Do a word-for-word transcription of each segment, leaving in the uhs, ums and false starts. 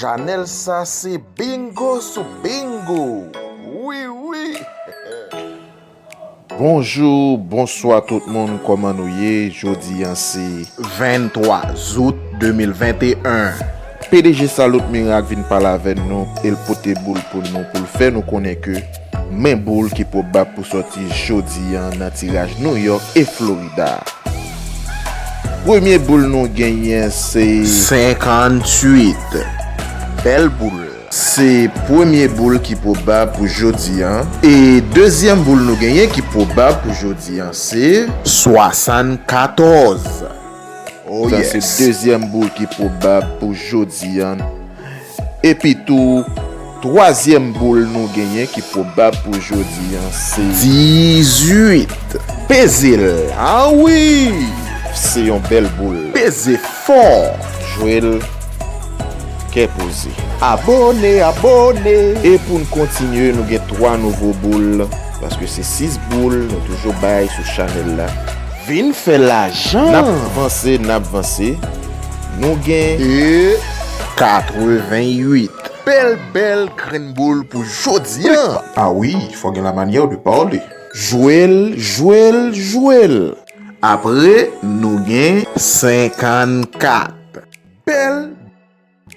Chanèl sa se bingo sou bingo. Wi, wi. Bonjou, bonswa tout moun, kòman nou ye? Jodi a se venntwa zout de mil venteyen. P D G Salut Miracle vin pale avè nou, e l pote boul pou nou, pou l fè nou konnen ke men boul ki pwobab pou sòti jodi a nan tiraj New York e Florida. Premye boul nou genyen se senkantuit. Bèl boul. Se premye boul ki pwobab pou jodi a. E dezyèm boul nou genyen ki pwobab pou jodi a se swasannkatòz. Oh, sa se yes. Dezyèm boul ki pwobab pou jodi a. Epi tou, twazyèm boul nou genyen ki pwobab pou jodi a se dizuit. Peze l. Ah wi! Se yon bèl boul. Peze fò. Jwe l kè poze. Abòne, abòne. E pou n kontinye, nou gen twa nouvo boul, paske se sis boul nou toujou bay sou chanèl la. Vin fè lajan. N ap vanse, n ap vanse. Nou gen e katrevenuit. Bèl, bèl grenn boul pou jodi a. Ah wi, fò gen la manyè de pale. Jwe l, jwe l, jwe l. Apre, nou gen senkannkat. Bèl,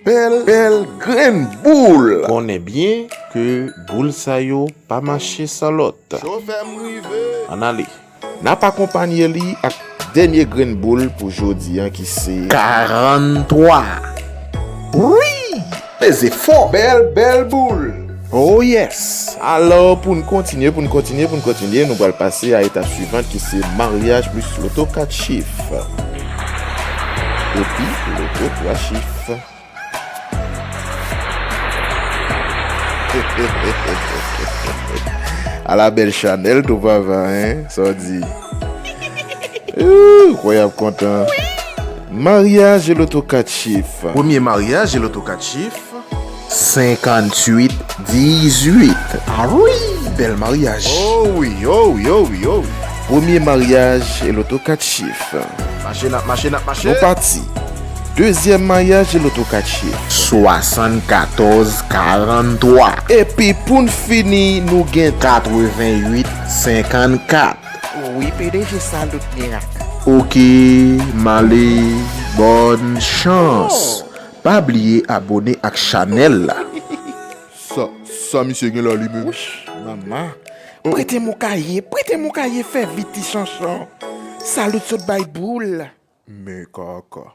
bèl, bèl grenn boul. Konnen byen ke boul sa yo pa mache san lòt. Chofè m rive. Ann ale. N ap akonpanye li ak dènye grenn boul pou jodi a ki se karanntwa. Wi! Peze fò. Bèl, bèl boul. Oh yes! Alò, pou n kontinye, pou n kontinye, pou n kontinye, nou pral pase a etap swivan ki se maryaj plis loto kat chif. Epi loto twa chif. Ala bèl chanèl tou papa, en? Sa w di? Ooh, kwè y ap kontan. Maryaj e loto kat chif. Premye maryaj e loto kat chif. Senkanntuit dizuit. Ah wi, bèl maryaj. Oh wi, oh wi, oh wi, oh wi. Premye maryaj e loto kat chif. Mache, n ap mache, n ap mache. Nou pati. Dezyèm maryaj e loto kat chif. Swasannkatòz karanntwa. Epi pou n fini, nou gen katrevenuit senkannkat. Wi, P D G Salut Miracle. Oke, m ale, bòn chans. Oh. Pa bliye abòne ak chanèl la. Sa, sa misye gen la li menm? Wouch, mama. Oh. Prete m yon kaye, prete m yon kaye, fè vit ti chanchon. Salut sot bay boul. Men kaka.